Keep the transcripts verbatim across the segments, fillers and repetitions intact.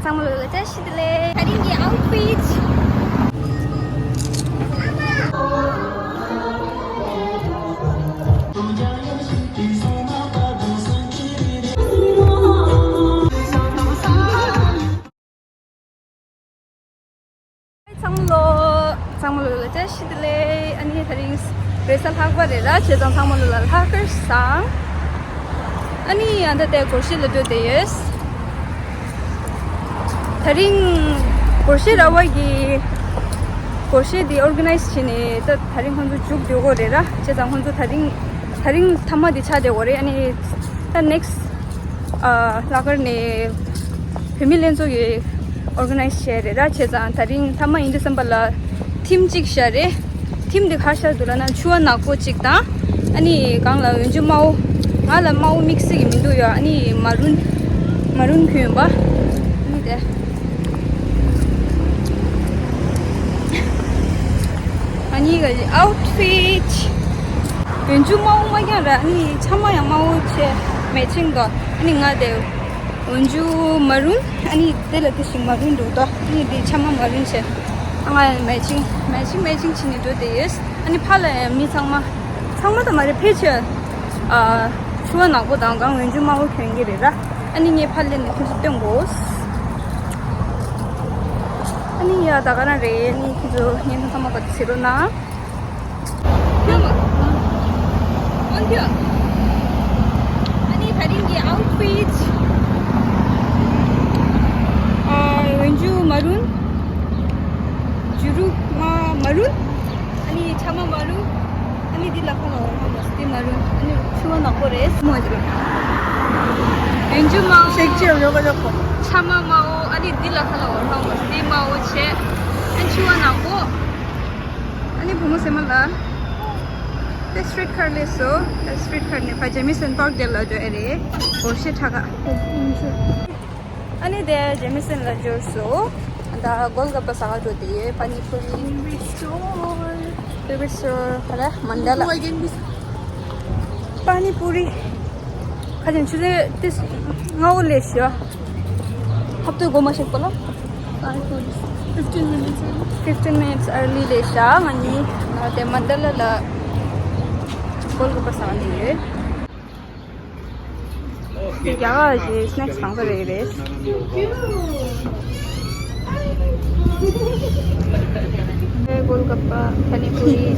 ཚང་མ་ལོ་ལ་བཀྲ་ཤིས་བདེ་ལེགས། ད་རིང་གི་ཨའུ་ཕིཊ། ཚང་མ་ལོ། ཚང་མ་ལོ་ལ་བཀྲ་ཤིས་བདེ་ལེགས། ཨ་ནི་དེ་རིང་རེས་གཟའ་ལྷག་པ་རེད་ལ། བྱས་ཙང་ཚང་མ་ལོ་ལ་ལྷག་དཀར་བཟང་། ཨ་ནི་ཡང་ད་ལྟའི་སྒོར་གཞས་ལ་འགྲོ་བསྡད་ཡོད། དེ་རིང་སྒོར་གཞས་ར་བ་གི་སྒོར་གཞས་འདི་ཨོར་ག་ནའི་ཛི་བྱས་ནས་ད་དེ་རིང་ཁོང་ཚོ་མཇུག་བསྡུ་དགོས་རེད་ར། བྱས་ཙང་ཁོང་ཚོ་དེ་རིང་དེ་རིང་མཐའ་མ་འདི་ཆགས་བསྡད་དགོས་རེད། ཨ་ནི་ད་ནེག་སི་ཊི་ཨ་ལྷག་དཀར་ནས་བུད་མེད་ལྷན་ཚོགས་ཀྱིས་ཨོར་ག་ནའི་ཛི་བྱས་རེད་ར། བྱས་ཙང་དེ་རིང་མཐའ་མ་ཡིན་དུས་ཙམ་པ་ལ་ཐིམ་གཅིག་བཞག་རེད། ཐིམ་འདི་ག་རེ་བཞག་འདུག་ལབ་ན་ཕྱུ་པ་ནག་པོ་གཅིག་དང་། ཨ་ནི་སྒང་ལ་འོན་ཆུ་དམར་པོ། ང་ལ་དམར་པོ་དམིགས་བསལ་གྱི་མི་འདུག་ཡ། ཨ་ནི་མ་རུན། མ་རུན་གྱོན་པ། ཨ་ནི་དེ། ཨ་ནི་ག་ཨའུ་ཕིཊ། འོན་ཆུ་དམར་པོ་མ་རྒྱག་ར། ཨ་ནི་ཕྱག་མ་ཡང་དམར་པོ་བྱས། མེ་ཆིང་དང་། ཨ་ནི་ང་དེ། འོན་ཆུ་མ་རུན། ཨ་ནི་དེ་ལ་དེ་བཞིན་མ་རུན་འདུག་ད། ཨ་ནི་དེ་ཕྱག་མ་མ་རུན་བྱས། ཨ་ང་མེ་ཆིང་མེ་ཆིང་མེ་ཆིང་བྱས་ནས་འགྲོ་བསྡད་ཡོད། ཨ་ནི་ཕར་ལ་ཡང་མི་ཚང་མ། ཚང་མ་ད་མ་རེད། ཕལ་ཆེར། ཨ། ཕྱུ་པ་ནག་པོ་དང་སྒང་འོན་ཆུ་དམར་པོ་གྱོན་གྱི་རེད་ར། ཨ་ནི་ངས་ཕར་སླེབས་ནས་ཁྱོད་ཚོ་སྟོན་དགོས། ཨ་ནི་ཡ་ད་ག་རང་རེད། ཨ་ནི་ཁྱོད་ཚོ་བརྙན་ཐུང་ཚང་མ་བར་དུ་གཟིགས་རོགས་གནང་། ཁྱོད་མ། ཨོན་ཁྱོད། ཨ་ནི་དེ་རིང་གི་ཨའུ་ཕིཊ། ཨ། འོན་ཆུ་མ་རུན། བྱུ་རུ་མ་མ་རུན། ཨ་ནི་ཕྱག་མ་མ་རུན། ཨ་ནི་འདི་ལ་ཁ་ལ་འོ་ཧ་མ་སི་མ་རུན། ཨ་ནི་ཕྱུ་པ་ནག་པོ་རེད། མོ་འདི་རུ། འོན་ཆུ་དམར་པོ། ཤེག་ཅེ་ཡོ་ག་ཡོ་གོ། ཕྱག་མ་དམར་པོ། ཨ་ནི་འདི་ལ་ཁ་ལ་འོ་ཧ་མ་སི་མ་དམར་པོ་བྱས། ཨ་ནི་ཕྱུ་པ་ནག་པོ། ཨ་ནི་བུ་མོ་སེ་མ་ལ། དེ་སི་ཊི་རི་ཊི་ཁར་སླེབས་སོང་། དེ་སི་ཊི་རི་ཊི་ཁར་ནས་ཕ་ཇེ་མི་སན་པཱརྐ་དེ་ལ་འགྲོ་ཨེ་རེད། སྒོར་གཞས་འཁྲབ་ག། ཨ་ནི་དེ་ཇེ་མི་སན་ལ་འབྱོར་སོང་། ད་གོལ་ག་པ་ཟ་ག་འགྲོ་དེ་ཡོད། པ་ནི་པུ་རི། ཀུལ་ཕི་སི་ཊོར། ཀུལ་ཕི་སི་ཊོར་ག་རེ། མན་ཌ་ལ། པ་ནི་པུ་རི། ཁ་ཅན་ཆུ་ཚོད་ཏིས་ལྔ་པོ་ལས་ཤོ། ཧབ་ཏུ་གོ་མ་ཤེས་པ་ལ། Fifteen minutes early. Fifteen minutes early ལས་ཤ། ང་གཉིས་ང་དེ་མན་ཌ་ལ་ལ་གོལ་ག་པ་ཟ་ག་འགྲོ་ཡོད། དེ་རྒྱ་གར་གྱི་སི་ནེག་སི་གང་ག་རེ་རེད། ཨེ་གོལ་ག་པ། པ་ནི་པུ་རི།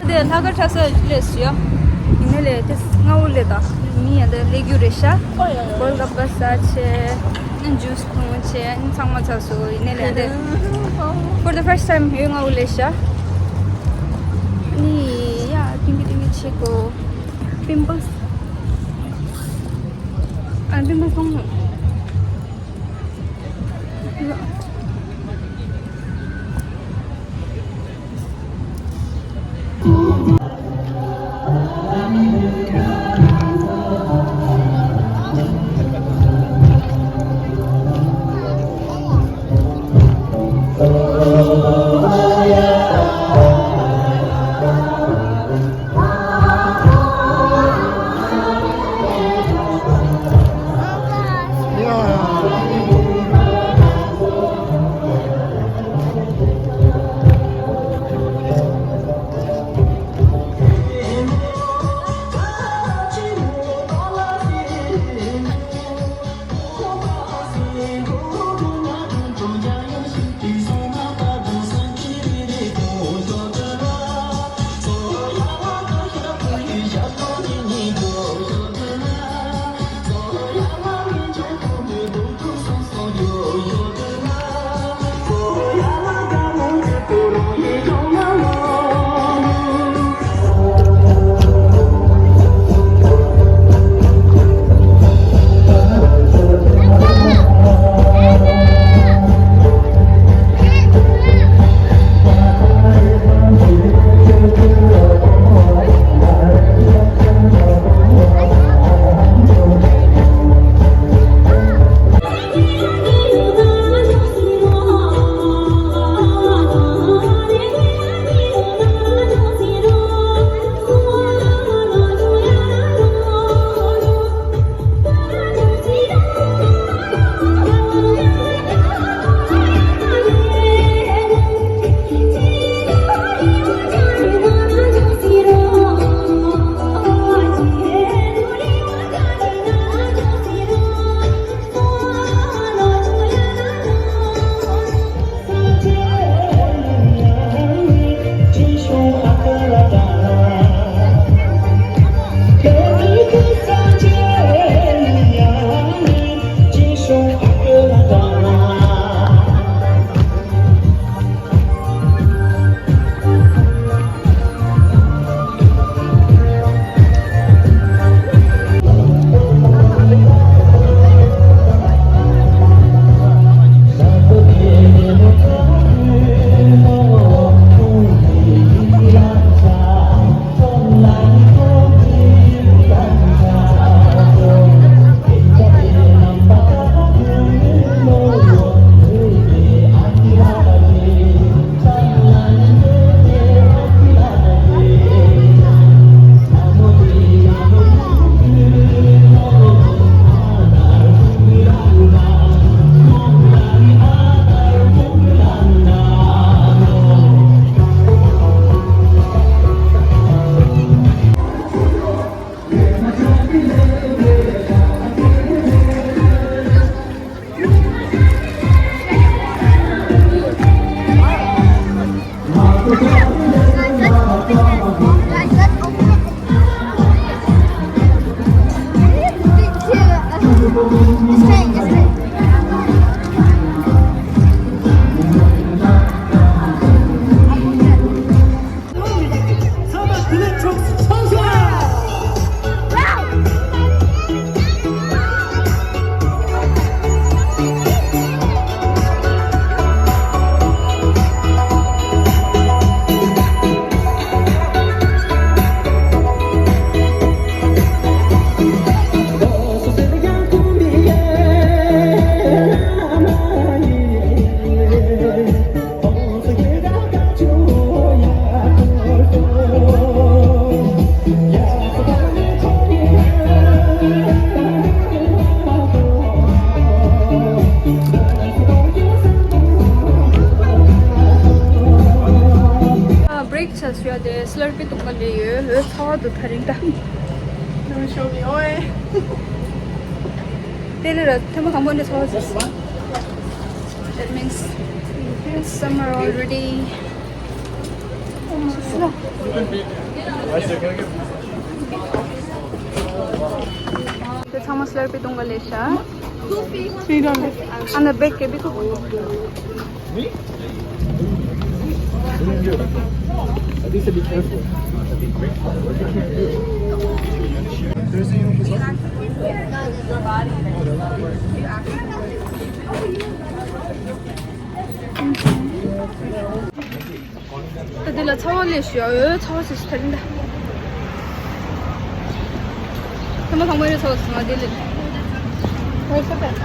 དེ་ལྷག་དཀར་འཁྲབ་ས་སླེབས་སོང་ཡ། ཡིན་ནའི་ལས་དེ་སྔ་པོ་སླེབས་ད། མི་ཡང་དེ་སླེབས་རྒྱུ་རེད་ཤག་གོལ་ག་པ་ཟ་བྱས། ཇུས་འཐུང་བྱས། ཚང་མ་ཚར་སོང་། ཡིན་ནའི་ལས་དེ་for the first time ཡོད། སྔ་པོ་སླེབས་ཤག་ནི་ཡ་ཏིང་གི་ཏིང་གི་བྱེད་དགོས། པིམ་པལ་སི། ཨ། པིམ་པལ་སི་སོང་། ཞུ་ཡ་དེ་སི་ལར་པི་བཏུང་ག་སླེབས་ཡོད། འོ་ཚ་བ་འདུག་ད་རིང་ད། Let me show you. ཨོའེ། དེ་ལས་ར་ཐེངས་མ་དང་པོ་འདྲ་ཚ་བ་ཟིག That means it's summer already. དེ་ཚང་མ་སི་ལར་པི་བཏུང་ག་སླེབས་ཤག Three dollars. And the big kebiko. ད་འདི་ལ་ཚ་བ་ལས་ཞུ་ཡ་ཡོད། ཚ་བ་ཞིག་ཞིག་ད་རིང་ད། ཐ་མ་ཚང་མ་རེ་ཚ་བ་ཞིག་ང་འདི་ལས། ང་ཚོ་ཆེ་བ་རེད།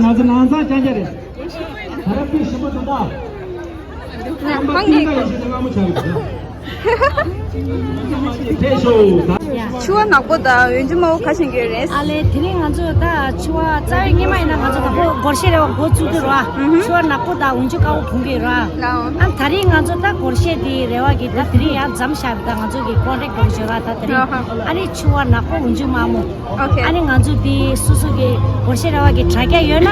ང་ཚོ་ནང་ཚང་རྐྱང་རྐྱང་རེད། ད་ར་པི་ཞིམ་པོ་དེ་འདྲ། ཧང་གི། ཕྱུ་པ་ནག་པོ་དང་འོན་ཆུ་དམར་པོ་ག་བྱེད་ཀྱི་ཡོད་རེད། ཨ་ལས། དེ་རིང་ང་ཚོ་ད་ཕྱུ་པ་རྩ་བའི་སྔོན་མ་ཡིན་ན་ང་ཚོ་དང་པོ་སྒོར་གཞས་རེ་བ་འགོ་བཙུགས་དུས་ར། ཕྱུ་པ་ནག་པོ་དང་འོན་ཆུ་དཀར་པོ་བུང་གི་ར། ཨ་ད་རིང་ང་ཚོ་ད་སྒོར་གཞས་དེ་རེ་བ་གི་ད་དེ་རིང་ཡང་མཚམས་བཞག་པ་ད་ང་ཚོ་གི་ཀོན་ཊེག་འགོ་བྱོས་ར་ད་དེ་རིང་། ཨ་ནི་ཕྱུ་པ་ནག་པོ་འོན་ཆུ་དམར་མོ། Okay. ཨ་ནི་ང་ཚོ་འདི་སོ་སོ་གི་སྒོར་གཞས་རེ་བ་གི་དྲ་རྒྱ་ཡོད་ན།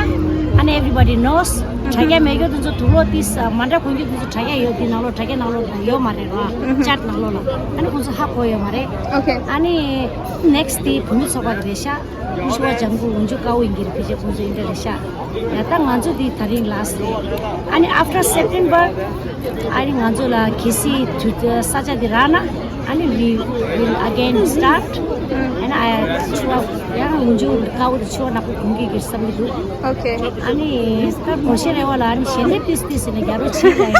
ཨ་ནི་everybody knows. དྲ་རྒྱ་མེད་རྒྱུ་དེ་ཚོ་དུག་ལོག་ཏིས་མ་འདྲ་གོན་རྒྱུ་དེ་ཚོ་དྲ་རྒྱ་ཡོད་དེ་ནང་ལོགས་དྲ་རྒྱ་ནང་ལོགས་ཡོད་མ་རེད་ར། ཅཊ་ནང་ལོགས་ལ། ཨ་ནི་ཁོང་ཚོ་ཧ་གོ་ཡོད་མ་རེད། Okay. ཨ་ནི་ནེག་སི་དེ་བུད་མེད་ཚོགས་པ་གི་རེད་ཤག་ཕྱུ་པ་ལྗང་ཁུ་འོན་ཆུ་དཀར་པོ་ཡིན་གྱི་རེད། ཕལ་ཆེར་ཁོང་ཚོ་ཡིན་འདྲ་རེད་ཤག་ཡ་ད་ང་ཚོ་འདི་ད་རིང་ལ་སི་རེད། ཨ་ནི་after September ཨ་ནི་ང་ཚོ་ལ་གལ་སྲིད་དུས་ཚོད་ས་ཆ་འདི་རག་ན། ཨ་ནི་we will again start. ཨ་ནི་ཨ་ཕྱུ་པ་ཡང་འོན་ཆུ་དཀར་པོ་དང་ཕྱུ་པ་ནག་པོ་གོན་གྱི་གི་བསམ་གྱི་འདུག Okay. ཨ་ནི་ད་སྒོར་གཞས་རེ་བ་ལ་ཨ་ནི་ཞལ་འདེབས་ཏིས་ཏིས་ཟེར་ནས་རྒྱག་རོགས་བྱེད་ལ་ཡ།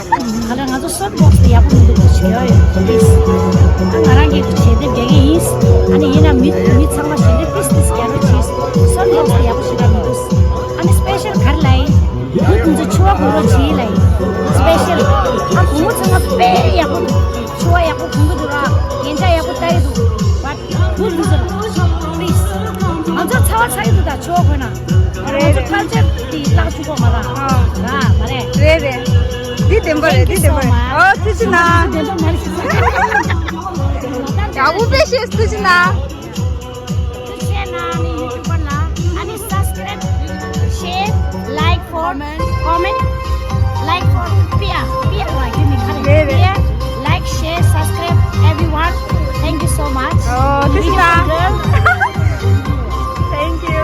ག་ལ་ང་ཚོ་སོབ་བོག་སི་དེ་ཡག་པོ་མི་འདུག་ཞུ་ཡ་ཡོད་ཏིས། ཨ་ང་རང་གི་ཞལ་འདེབས་རྒྱག་གི་ཡིན། ཨ་ནི་ཡིན་ན་མི་མི་ཚང་མ་ཞལ་འདེབས་ཏིས་ཏིས་རྒྱག་རོགས་བྱེད། སོབ་བོག་སི་དེ་ཡག་པོ་ཞེ་དྲག་མི་འདུག་ཨ་ནི་སི་པེ་ཤལ་ག་རེ་ལ་ཡིན། བུ་དེ་ཚོ་ཕྱུ་པ་གོན་རོགས་བྱེད་ལ་ཡིན། སི་པེ་ཤལ། ཨ་བུ་མོ་ཚང་མ་དཔེ་ཡག་པོ་འདུག་ཕྱུ་པ་ཡག་པོ་གོན་གི་འདུག་ར། རྒྱན་ཆ་ཡག་པོ་ལྟ་གི་འདུག་བ་བུ་དེ་ཚོ་ལ་པི་ལིས། ང་ཚོ་ཚ་བ་ཚ་གི་འདུག་ད་ཕྱུ་པ་གོན་ན། ང་ཚོ་ཁལ་ཅར་དེ་བརླག་བཅུག་གོ་མ་ར། ར་མ་རེད། རེད་རེད། འདི་བདེན་པ་རེད། འདི་བདེན་པ་རེད། ཨོ་ཐུགས་རྗེ་གནང་། བདེན་པ་མ་རེད་ཟེར། ཡག་པོ་དཔེ་བཤད། ཐུགས་རྗེ་གནང་། Share ནང་ནི་ཡུ་ཊུབ་པར་ལ་ཨ་ནི་subscribe, share, like for comment, like for Pia, Pia ལ་ཡུ་ནི་ཁ་རེ། རེད་རེད། Pia, like, share, subscribe everyone. Thank you so much. ཨོ་ཐུགས་རྗེ་གནང་། Thank you.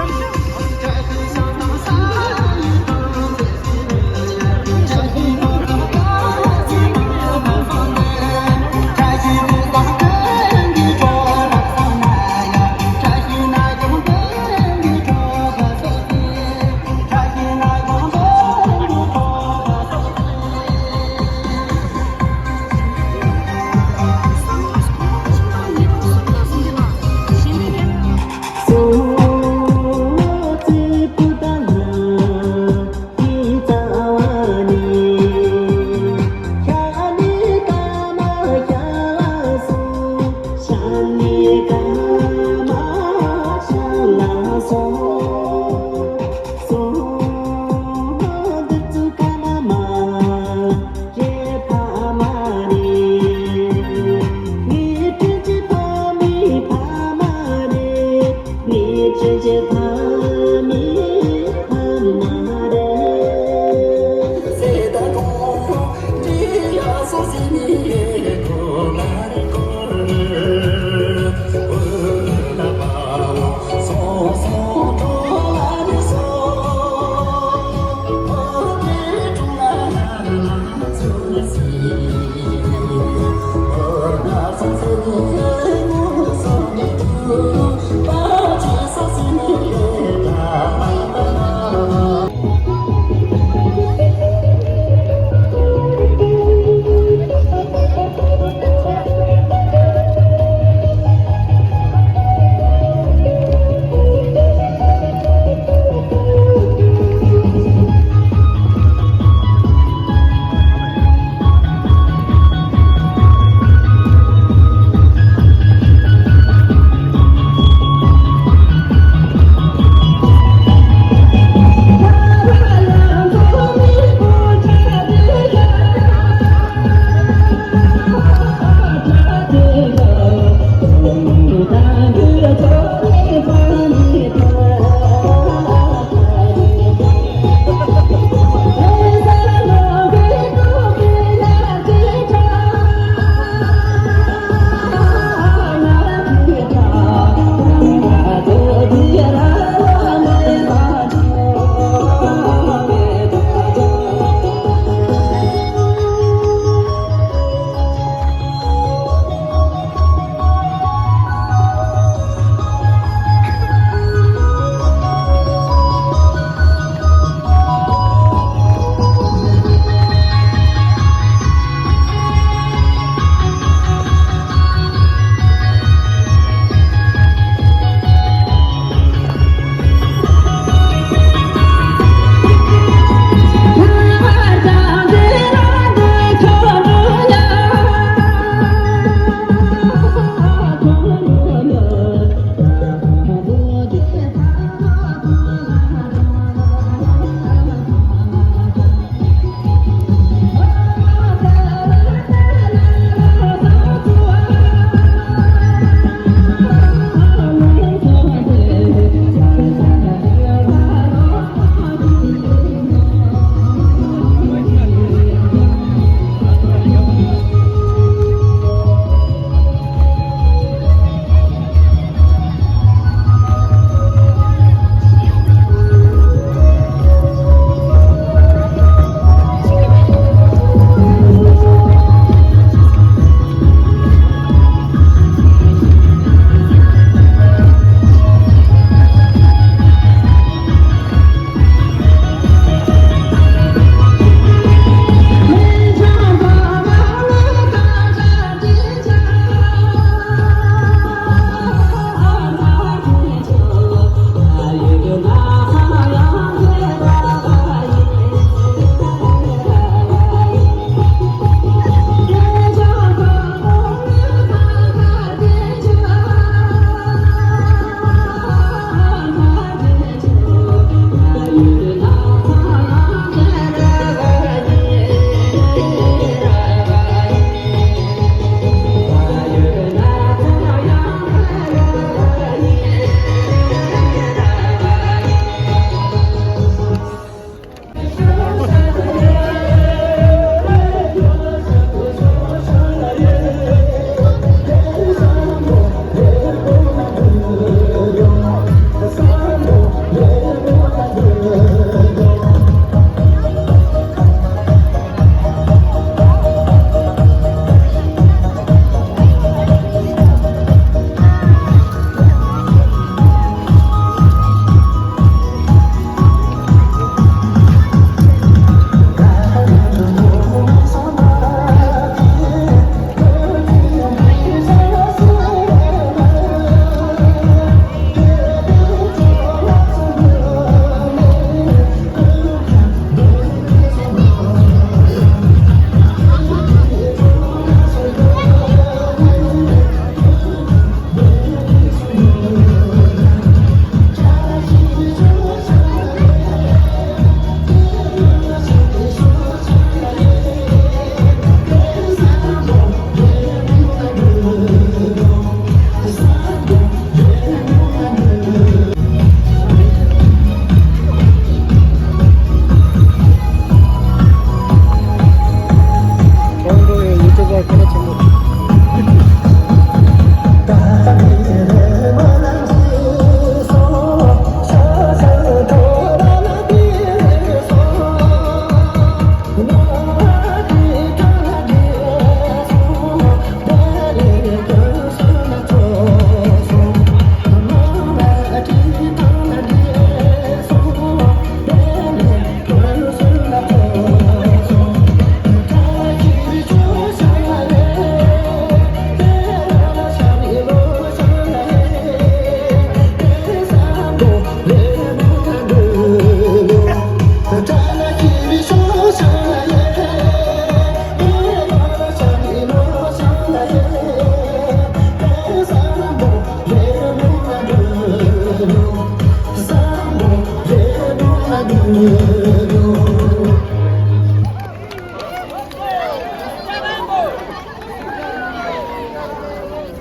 ད་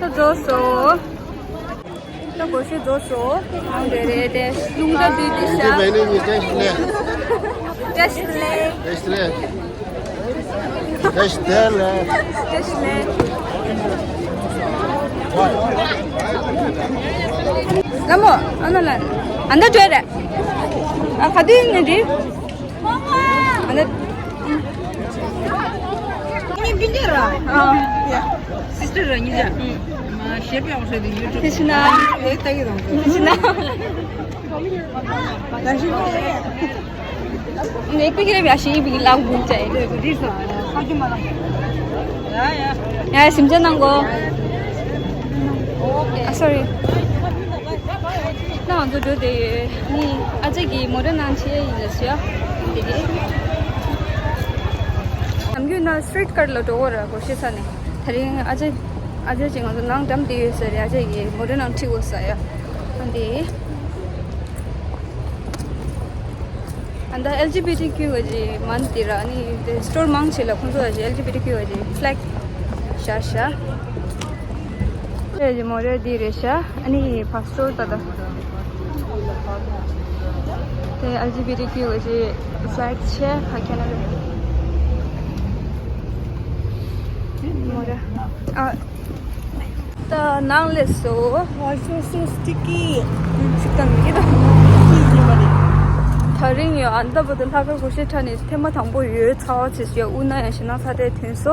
རྫོགས་སོ། ད་སྒོར་གཞས་རྫོགས་སོ། ཨང་རེ་རེ་དེ་རླུང་རྟ་བསྡུས་ཏེ་ཤ། བཀྲ་ཤིས་བདེ་ལེགས། བཀྲ་ཤིས་བདེ་ལེགས། བཀྲ་ཤིས་བདེ་ལེགས། བཀྲ་ཤིས་བདེ་ལེགས། བཀྲ་ཤིས་བདེ་ལེགས། ལ་མོ་ཨ་ནོ་ལ་ཨ་ནྡ་ཏྲེ་རེ། ཨ་ག་དུས་ནས་འདི། ཨ་ནྡ། ངའི་སྤུན་ཀྱག་ར། ཨ། སིས་ཊར་ར་ཉིད་ཅག་ཞེས་པའི་འོག་ཤོད་དུ་ཡོད་ཀྲུག་ཤི་ན། ཨེ་ལྟ་གི་རང་ཤི་ན། ད་ཤི་ན། ངའི་སྤུན་ཀྱག་ར་ཡ་ཤི་ཡི་བི་ལག་འགུལ་བྱ་ཡི། རེད་རེད་སོ། ཁ་ཅུ་མ་ལ། ཡ་ཡ། ཡ་ཡ་ཞིམ་ཆ་གནང་གོ། ཨ་སོ་རི། ད་ང་ཚོ་འགྲོ་བསྡད་ཡོད། ནི་ཨ་ཅག་གིས་མོ་ཊ་ནང་ཁྲིད་ཡ་ཡིན་ལ་ཤི་ཡ། དེ་རེད། ནམ་རྒྱུན་ན་སི་ཊི་རི་ཊི་ཀར་ལ་འགྲོ་གོ་ར་སྒོར་གཞས་ས་ནས། དེ་རིང་ཨ་ཅག་ཨ་ཅག་ཅིག་ང་ཚོ་ནང་འགྲམ་དེ་ཡོད་ས་རེད། ཨ་ཅག་གིས་མོ་ཊ་ནང་ཁྲིད་གོ་ས་ཡ། ཨ་འདི། ཨ་ད་ཨེལ་ཇི་བི་ཊི་ཀིའུ་གི་མན་དེ་ར་ནི་དེ་སི་ཊོར་མང་ཆེ་ལ་ཁོང་ཚོ་ཨེལ་ཇི་བི་ཊི་ཀིའུ་གི་ཕི་ལེག་བཞག་བཞག་ཨེ་ཇི་མོ་རེ་དེ་རེད་ཤག་ཨ་ནི་ཕ་སི་ཊོར་ད་ད། དེ་ཨེལ་ཇི་བི་ཊི་ཀིའུ་གི་ཕི་ལེག་ཆེ་ཁ་ཁེ་ན་རེ། མོ་རེ། ཨ། ད་ནང་སླེབས་སོ། Why so so sticky? ཅིག་དང་མི་དང་སི་ཡིན་པ་རེད། ད་རིང་ཡོད་ཨ་ད་བུ་དུ་ལྷག་དཀར་སྒོར་གཞས་ཁྲ་ནས་ཐེངས་མ་དང་པོ་ཡོད་ཚ་བ་ཆེ་ཞིག་ཡོད། དབུ་ན་ཡང་ཞེ་ན་ཚ་དེ་ཐོན་སོ།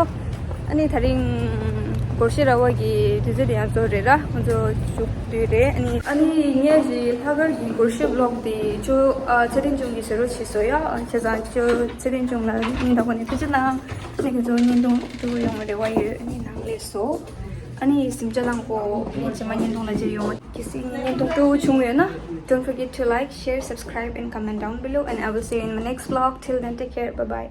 ཨ་ནི་ད་རིང་སྒོར་གཞས་ར་བ་གི་དུས་ཚོད་དེ་ཡང་རྫོགས་རེད་ར། ང་ཚོ་མཇུག་བསྡུས་རེད། ཨ་ནི་ཨ་ནི་ངས་ཞིག་ལྷག་དཀར་གྱི་སྒོར་གཞས་བི་ལོག་དེ་ཅོ་ཨ་ཚེ་རིང་ཆུང་གིས་བཟོ་རོགས་བྱས་སོ་ཡ། བྱས་ཙང་ཅོ་ཚེ་རིང་ཆུང་ལ་སྙིང་ཐག་པ་ནས་ཐུགས་རྗེ་གནང་། ཨ་ནི་ཁྱེད་ཚོ་བརྙན་ཐུང་སྤྲོ་པོ་ཡོང་བའི་རེ་བ་ཡོད། ཨ་ནི་ནང་སླེབས་སོ། ཨ་ནི་གཟིམ་ཆ་ལངས་གོ། ཨ་ནི་རྗེས་མ་བརྙན་ཐུང་ལ་མཇལ་ཡོང་། གལ་སྲིད་ངའི་བརྙན་ཐུང་སྤྲོ་པོ་བྱུང་ཡོད་ན། Don't forget to like, share, subscribe and comment down below and I will see you in my next vlog. Till then, take care. Bye bye.